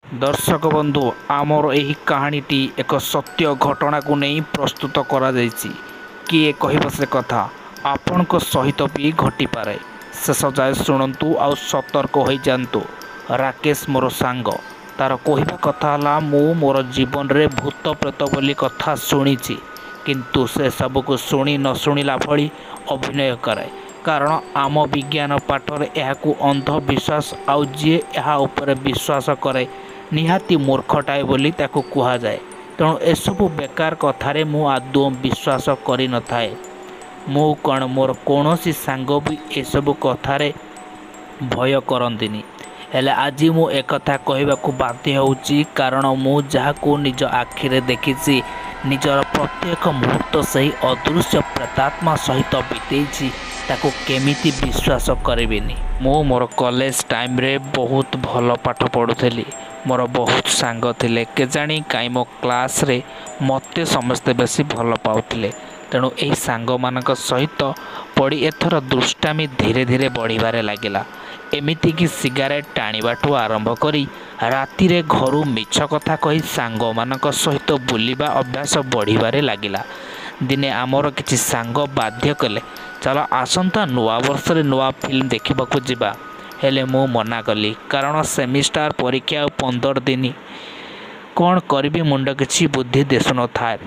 ଦର୍ଶକ ବନ୍ଧୁ, ଆମର ଏହି କାହାଣୀଟି ଏକ ସତ୍ୟ ଘଟଣାକୁ ନେଇ ପ୍ରସ୍ତୁତ କରାଯାଇଛି। କିଏ କହିବ ସେ କଥା ଆପଣଙ୍କ ସହିତ ବି ଘଟିପାରେ। ଶେଷ ଯାଏ ଶୁଣନ୍ତୁ ଆଉ ସତର୍କ ହୋଇଯାଆନ୍ତୁ। ରାକେଶ ମୋର ସାଙ୍ଗ। ତାର କହିବା କଥା ହେଲା, ମୁଁ ମୋର ଜୀବନରେ ଭୂତ ପ୍ରେତ ବୋଲି କଥା ଶୁଣିଛି, କିନ୍ତୁ ସେସବୁକୁ ଶୁଣି ନ ଶୁଣିଲା ଭଳି ଅଭିନୟ କରେ। କାରଣ ଆମ ବିଜ୍ଞାନ ପାଠରେ ଏହାକୁ ଅନ୍ଧବିଶ୍ୱାସ ଆଉ ଯିଏ ଏହା ଉପରେ ବିଶ୍ୱାସ କରେ ନିହାତି ମୂର୍ଖଟାଏ ବୋଲି ତାକୁ କୁହାଯାଏ। ତେଣୁ ଏସବୁ ବେକାର କଥାରେ ମୁଁ ଆଦୌ ବିଶ୍ୱାସ କରିନଥାଏ। ମୁଁ କ'ଣ, ମୋର କୌଣସି ସାଙ୍ଗ ବି ଏସବୁ କଥାରେ ଭୟ କରନ୍ତିନି। ହେଲେ ଆଜି ମୁଁ ଏକଥା କହିବାକୁ ବାଧ୍ୟ ହେଉଛି, କାରଣ ମୁଁ ଯାହାକୁ ନିଜ ଆଖିରେ ଦେଖିଛି, ନିଜର ପ୍ରତ୍ୟେକ ମୁହୂର୍ତ୍ତ ସେହି ଅଦୃଶ୍ୟ ପ୍ରେତାତ୍ମା ସହିତ ବିତେଇଛି, ତାକୁ କେମିତି ବିଶ୍ୱାସ କରିବିନି? ମୁଁ ମୋର କଲେଜ ଟାଇମ୍ରେ ବହୁତ ଭଲ ପାଠ ପଢ଼ୁଥିଲି। ମୋର ବହୁତ ସାଙ୍ଗ ଥିଲେ। କେଜାଣି କାହିଁ ମୋ କ୍ଲାସ୍ରେ ମୋତେ ସମସ୍ତେ ବେଶୀ ଭଲ ପାଉଥିଲେ। ତେଣୁ ଏହି ସାଙ୍ଗମାନଙ୍କ ସହିତ ପଡ଼ି ଏଥର ଦୁଷ୍ଟାମି ଧୀରେ ଧୀରେ ବଢ଼ିବାରେ ଲାଗିଲା। ଏମିତିକି ସିଗାରେଟ୍ ଟାଣିବାଠୁ ଆରମ୍ଭ କରି ରାତିରେ ଘରୁ ମିଛ କଥା କହି ସାଙ୍ଗମାନଙ୍କ ସହିତ ବୁଲିବା ଅଭ୍ୟାସ ବଢ଼ିବାରେ ଲାଗିଲା। ଦିନେ ଆମର କିଛି ସାଙ୍ଗ ବାଧ୍ୟ କଲେ, ଚାଲ ଆସନ୍ତା ନୂଆବର୍ଷରେ ନୂଆ ଫିଲ୍ମ ଦେଖିବାକୁ ଯିବା। ହେଲେ ମୁଁ ମନା କଲି, କାରଣ ସେମିଷ୍ଟାର ପରୀକ୍ଷା ଆଉ 15 ଦିନ। କ'ଣ କରିବି ମୁଣ୍ଡ କିଛି ବୁଦ୍ଧି ଦିଶୁନଥାଏ।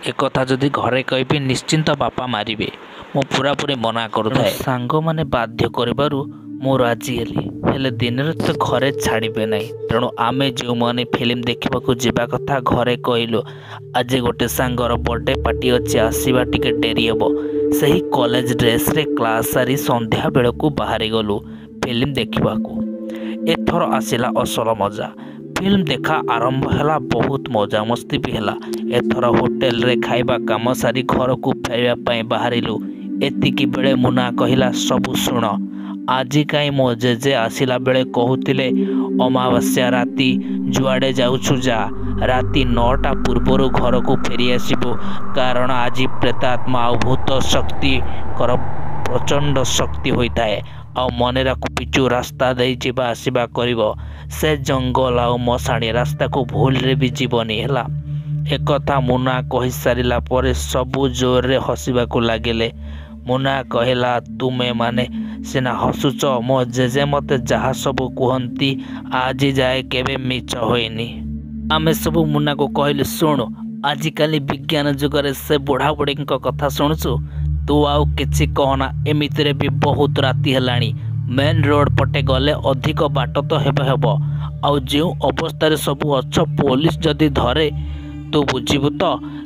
ଏକଥା ଯଦି ଘରେ କହିବି ନିଶ୍ଚିନ୍ତ ବାପା ମାରିବେ। ମୁଁ ପୂରାପୂରି ମନା କରୁଥାଏ। ସାଙ୍ଗମାନେ ବାଧ୍ୟ କରିବାରୁ ମୁଁ ରାଜି ହେଲି। ହେଲେ ଦିନରେ ତ ଘରେ ଛାଡ଼ିବେ ନାହିଁ। ତେଣୁ ଆମେ ଯେଉଁମାନେ ଫିଲ୍ମ ଦେଖିବାକୁ ଯିବା କଥା ଘରେ କହିଲୁ, ଆଜି ଗୋଟେ ସାଙ୍ଗର ବର୍ଥଡେ ପାର୍ଟି ଅଛି, ଆସିବା ଟିକେ ଡେରି ହେବ। ସେହି କଲେଜ ଡ୍ରେସ୍ରେ କ୍ଲାସ୍ ସାରି ସନ୍ଧ୍ୟା ବେଳକୁ ବାହାରିଗଲୁ ଫିଲ୍ମ ଦେଖିବାକୁ। ଏଥର ଆସିଲା ଅସଲ ମଜା। ଫିଲ୍ମ ଦେଖା ଆରମ୍ଭ ହେଲା, ବହୁତ ମଜାମସ୍ତି ବି ହେଲା। ଏଥର ହୋଟେଲରେ ଖାଇବା କାମ ସାରି ଘରକୁ ଫେରିବା ପାଇଁ ବାହାରିଲୁ। ଏତିକି ବେଳେ ମୁନା କହିଲା, ସବୁ ଶୁଣ, ଆଜି କାହିଁ ମୋ ଜେଜେ ଆସିଲା ବେଳେ କହୁଥିଲେ, ଅମାବାସ୍ୟା ରାତି ଯୁଆଡ଼େ ଯାଉଛୁ ଯା, ରାତି 9ଟା ପୂର୍ବରୁ ଘରକୁ ଫେରିଆସିବୁ, କାରଣ ଆଜି ପ୍ରେତାତ୍ମା ଆଉ ଭୂତ ଶକ୍ତିଙ୍କର ପ୍ରଚଣ୍ଡ ଶକ୍ତି ହୋଇଥାଏ। ଆଉ ମନେ ରଖ, ପିଚୁ ରାସ୍ତା ଦେଇ ଯିବା ଆସିବା କରିବ, ସେ ଜଙ୍ଗଲ ଆଉ ମଶାଣି ରାସ୍ତାକୁ ଭୁଲରେ ବି ଯିବନି, ହେଲା? ଏକଥା ମୁନା କହିସାରିଲା ପରେ ସବୁ ଜୋରରେ ହସିବାକୁ ଲାଗିଲେ। ମୁନା କହିଲା, ତୁମେମାନେ ସିନା ହସୁଛ, ମୋ ଜେଜେ ମୋତେ ଯାହା ସବୁ କୁହନ୍ତି ଆଜି ଯାଏ କେବେ ମିଛ ହୋଇନି। ଆମେ ସବୁ ମୁନାକୁ କହିଲୁ, ଶୁଣୁ, ଆଜିକାଲି ବିଜ୍ଞାନ ଯୁଗରେ ସେ ବୁଢ଼ାବୁଢ଼ୀଙ୍କ କଥା ଶୁଣୁଛୁ? ତୁ ଆଉ କିଛି କହନା, ଏମିତିରେ ବି ବହୁତ ରାତି ହେଲାଣି। ମେନ୍ ରୋଡ଼ ପଟେ ଗଲେ ଅଧିକ ବାଟ ତ ହେବ ହେବ, ଆଉ ଯେଉଁ ଅବସ୍ଥାରେ ସବୁ ଅଛ ପୋଲିସ ଯଦି ଧରେ ତୁ ବୁଝିବୁ ତ?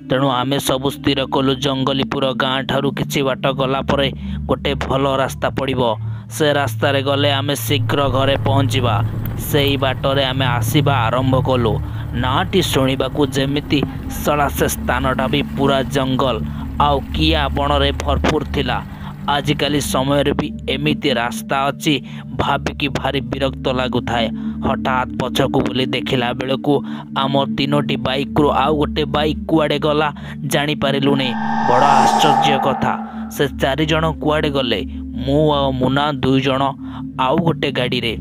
ତେଣୁ ଆମେ ସବୁ ସ୍ଥିର କଲୁ, ଜଙ୍ଗଲୀପୁର ଗାଁ ଠାରୁ କିଛି ବାଟ ଗଲା ପରେ ଗୋଟେ ଭଲ ରାସ୍ତା ପଡ଼ିବ। ସେ ରାସ୍ତାରେ ଗଲେ ଆମେ ଶୀଘ୍ର ଘରେ ପହଞ୍ଚିବା। ସେଇ ବାଟରେ ଆମେ ଆସିବା ଆରମ୍ଭ କଲୁ। ନାଁଟି ଶୁଣିବାକୁ ଯେମିତି ଶଳା, ସେ ସ୍ଥାନଟା ବି ପୁରା ଜଙ୍ଗଲ ଆଉ କିଆ ବଣରେ ଭରପୁର ଥିଲା। ଆଜିକାଲି ସମୟରେ ବି ଏମିତି ରାସ୍ତା ଅଛି ଭାବିକି ଭାରି ବିରକ୍ତ ଲାଗୁଥାଏ। ହଠାତ୍ ପଛକୁ ବୁଲି ଦେଖିଲା ବେଳକୁ ଆମ 3ଟି ବାଇକ୍ରୁ ଆଉ ଗୋଟେ ବାଇକ୍ କୁଆଡ଼େ ଗଲା ଜାଣିପାରିଲୁନି। ବଡ଼ ଆଶ୍ଚର୍ଯ୍ୟ କଥା, ସେ 4 ଜଣ କୁଆଡ଼େ ଗଲେ? ମୁଁ ଆଉ ମୁନା 2 ଜଣ ଆଉ ଗୋଟେ ଗାଡ଼ିରେ,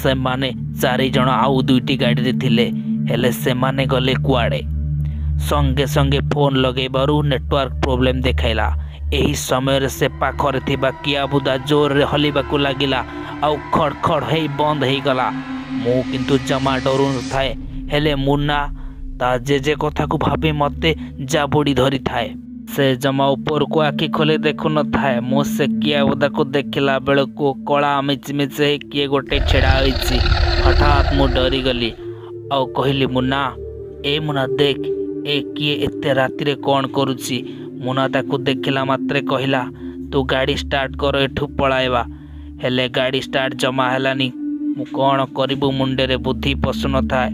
ସେମାନେ 4 ଜଣ ଆଉ 2ଟି ଗାଡ଼ିରେ ଥିଲେ। ହେଲେ ସେମାନେ ଗଲେ କୁଆଡ଼େ? ସଙ୍ଗେ ସଙ୍ଗେ ଫୋନ୍ ଲଗାଇବାରୁ ନେଟୱାର୍କ ପ୍ରୋବ୍ଲେମ୍ ଦେଖାଇଲା। ଏହି ସମୟରେ ସେ ପାଖରେ ଥିବା କିଆବୁଦା ଜୋରରେ ହଲିବାକୁ ଲାଗିଲା ଆଉ ଖଡ଼ ଖଡ଼ ହେଇ ବନ୍ଦ ହେଇଗଲା। ମୁଁ କିନ୍ତୁ ଜମା ଡରୁନଥାଏ, ହେଲେ ମୁନା ତା ଜେଜେ କଥାକୁ ଭାବି ମୋତେ ଜାବୁଡ଼ି ଧରିଥାଏ। ସେ ଜମା ଉପରକୁ ଆଖି ଖୋଲି ଦେଖୁନଥାଏ। ମୁଁ ସେ କିଆବୁଦାକୁ ଦେଖିଲା ବେଳକୁ କଳା ମିଚମିଚ ହେଇ କିଏ ଗୋଟେ ଛିଡ଼ା ହୋଇଛି। ହଠାତ୍ ମୁଁ ଡରିଗଲି ଆଉ କହିଲି, ମୁନା, ଏ ମୁନା, ଦେଖ, ଏ କିଏ ଏତେ ରାତିରେ କ'ଣ କରୁଛି? ମୁନା ତାକୁ ଦେଖିଲା ମାତ୍ରେ କହିଲା, ତୁ ଗାଡ଼ି ଷ୍ଟାର୍ଟ କର, ଏଠୁ ପଳାଇବା। ହେଲେ ଗାଡ଼ି ଷ୍ଟାର୍ଟ ଜମା ହେଲାନି। ମୁଁ କ'ଣ କରିବୁ ମୁଣ୍ଡରେ ବୁଦ୍ଧି ପଶୁନଥାଏ।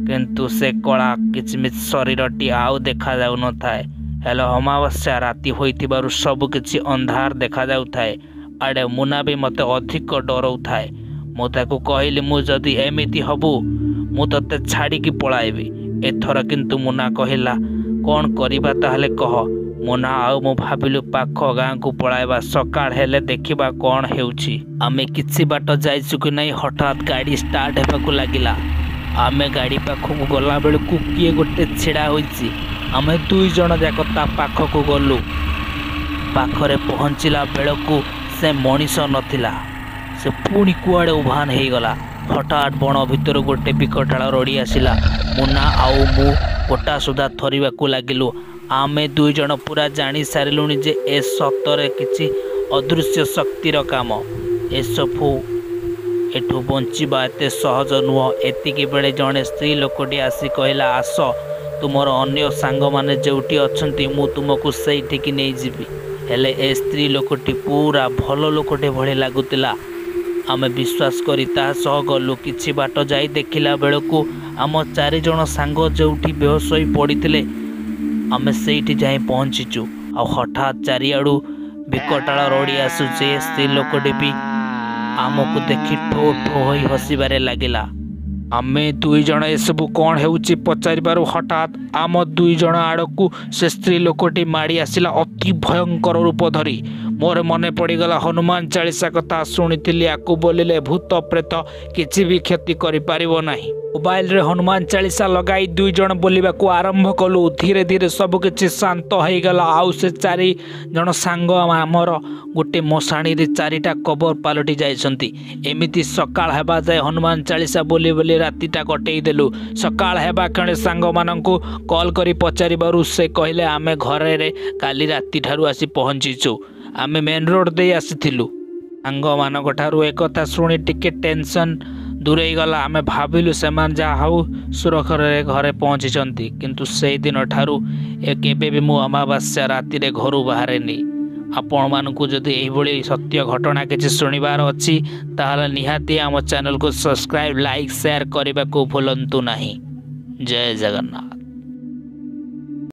କିନ୍ତୁ ସେ କଳା କିଚମିଚ ଶରୀରଟି ଆଉ ଦେଖାଯାଉନଥାଏ। ହେଲେ ଅମାବାସ୍ୟା ରାତି ହୋଇଥିବାରୁ ସବୁକିଛି ଅନ୍ଧାର ଦେଖାଯାଉଥାଏ। ଆଡ଼େ ମୁନା ବି ମୋତେ ଅଧିକ ଡରଉଥାଏ। ମୁଁ ତାକୁ କହିଲି, ମୁଁ ଯଦି ଏମିତି ହବୁ ମୁଁ ତୋତେ ଛାଡ଼ିକି ପଳାଇବି ଏଥର। କିନ୍ତୁ ମୁନା କହିଲା, କ'ଣ କରିବା ତାହେଲେ କହ? ମୁନା ଆଉ ମୁଁ ଭାବିଲୁ ପାଖ ଗାଁକୁ ପଳାଇବା, ସକାଳ ହେଲେ ଦେଖିବା କ'ଣ ହେଉଛି। ଆମେ କିଛି ବାଟ ଯାଇଛୁ କି ନାହିଁ, ହଠାତ୍ ଗାଡ଼ି ଷ୍ଟାର୍ଟ ହେବାକୁ ଲାଗିଲା। ଆମେ ଗାଡ଼ି ପାଖକୁ ଗଲାବେଳକୁ କିଏ ଗୋଟେ ଛିଡ଼ା ହୋଇଛି। ଆମେ 2 ଜଣ ଯାକ ତା ପାଖକୁ ଗଲୁ। ପାଖରେ ପହଞ୍ଚିଲା ବେଳକୁ ସେ ମଣିଷ ନଥିଲା, ସେ ପୁଣି କୁଆଡ଼େ ଉଭାନ ହେଇଗଲା। ହଠାତ୍ ବଣ ଭିତରୁ ଗୋଟେ ବିକଟାଳ ରଡ଼ି ଆସିଲା। ମୁନା ଆଉ ମୁଁ ଗୋଟାସୁଦ୍ଧା ଥରିବାକୁ ଲାଗିଲୁ। ଆମେ 2 ଜଣ ପୂରା ଜାଣି ସାରିଲୁଣି ଯେ ଏ ସତରେ କିଛି ଅଦୃଶ୍ୟ ଶକ୍ତିର କାମ। ଏସବୁ ଏଠୁ ବଞ୍ଚିବା ଏତେ ସହଜ ନୁହଁ। ଏତିକିବେଳେ ଜଣେ ସ୍ତ୍ରୀ ଲୋକଟିଏ ଆସି କହିଲା, ଆସ, ତୁମର ଅନ୍ୟ ସାଙ୍ଗମାନେ ଯେଉଁଠି ଅଛନ୍ତି ମୁଁ ତୁମକୁ ସେଇଠିକି ନେଇଯିବି। ହେଲେ ଏ ସ୍ତ୍ରୀ ଲୋକଟି ପୂରା ଭଲ ଲୋକଟେ ଭଳି ଲାଗୁଥିଲା। ଆମେ ବିଶ୍ୱାସ କରି ତା ସହ ଗଲୁ। କିଛି ବାଟ ଯାଇ ଦେଖିଲା ବେଳକୁ ଆମ 4 ଜଣ ସାଙ୍ଗ ଯେଉଁଠି ବେହୋସ ହୋଇ ପଡ଼ିଥିଲେ, ଆମେ ସେଇଠି ଯାଇ ପହଞ୍ଚିଛୁ। ଆଉ ହଠାତ୍ ଚାରିଆଡ଼ୁ ବିକଟାଳ ରଡ଼ି ଆସୁଛି। ଏ ସ୍ତ୍ରୀ ଲୋକଟି ବି ଆମକୁ ଦେଖି ଠୋ ଠୋ ହୋଇ ହସିବାରେ ଲାଗିଲା। ଆମେ 2 ଜଣ ଏସବୁ କ'ଣ ହେଉଛି ପଚାରିବାରୁ ହଠାତ୍ ଆମ 2 ଜଣ ଆଡ଼କୁ ସେ ସ୍ତ୍ରୀ ଲୋକଟି ମାଡ଼ି ଆସିଲା ଅତି ଭୟଙ୍କର ରୂପ ଧରି। ମୋର ମନେ ପଡ଼ିଗଲା ହନୁମାନ ଚାଳିଶା କଥା। ଶୁଣିଥିଲି ଆକୁ ବୋଲିଲେ ଭୂତ ପ୍ରେତ କିଛି ବି କ୍ଷତି କରିପାରିବ ନାହିଁ। ମୋବାଇଲରେ ହନୁମାନ ଚାଳିଶା ଲଗାଇ 2 ଜଣ ବୋଲିବାକୁ ଆରମ୍ଭ କଲୁ। ଧୀରେ ଧୀରେ ସବୁକିଛି ଶାନ୍ତ ହେଇଗଲା। ଆଉ ସେ 4 ଜଣ ସାଙ୍ଗ ଆମର ଗୋଟେ ମଶାଣିରେ ଚାରିଟା କବର ପାଲଟି ଯାଇଛନ୍ତି। ଏମିତି ସକାଳ ହେବା ଯାଏ ହନୁମାନ ଚାଳିଶା ବୋଲି ବୋଲି ରାତିଟା କଟେଇ ଦେଲୁ। ସକାଳ ହେବା କ୍ଷଣି ସାଙ୍ଗମାନଙ୍କୁ କଲ୍ କରି ପଚାରିବାରୁ ସେ କହିଲେ, ଆମେ ଘରେ କାଲି ରାତିଠାରୁ ଆସି ପହଞ୍ଚିଛୁ, ଆମେ ମେନ୍ ରୋଡ଼ ଦେଇ ଆସିଥିଲୁ। ସାଙ୍ଗମାନଙ୍କ ଠାରୁ ଏକଥା ଶୁଣି ଟିକେ ଟେନସନ୍ ଦୂରେଇଗଲା। ଆମେ ଭାବିଲୁ ସେମାନେ ଯାହା ହଉ ସୁରକ୍ଷରେ ଘରେ ପହଞ୍ଚିଛନ୍ତି। କିନ୍ତୁ ସେଇଦିନ ଠାରୁ ଏ କେବେ ବି ମୁଁ ଅମାବାସ୍ୟା ରାତିରେ ଘରୁ ବାହାରେନି। ଆପଣମାନଙ୍କୁ ଯଦି ଏହିଭଳି ସତ୍ୟ ଘଟଣା କିଛି ଶୁଣିବାର ଅଛି, ତାହେଲେ ନିହାତି ଆମ ଚ୍ୟାନେଲକୁ ସବସ୍କ୍ରାଇବ୍, ଲାଇକ୍, ସେୟାର କରିବାକୁ ଭୁଲନ୍ତୁ ନାହିଁ। ଜୟ ଜଗନ୍ନାଥ।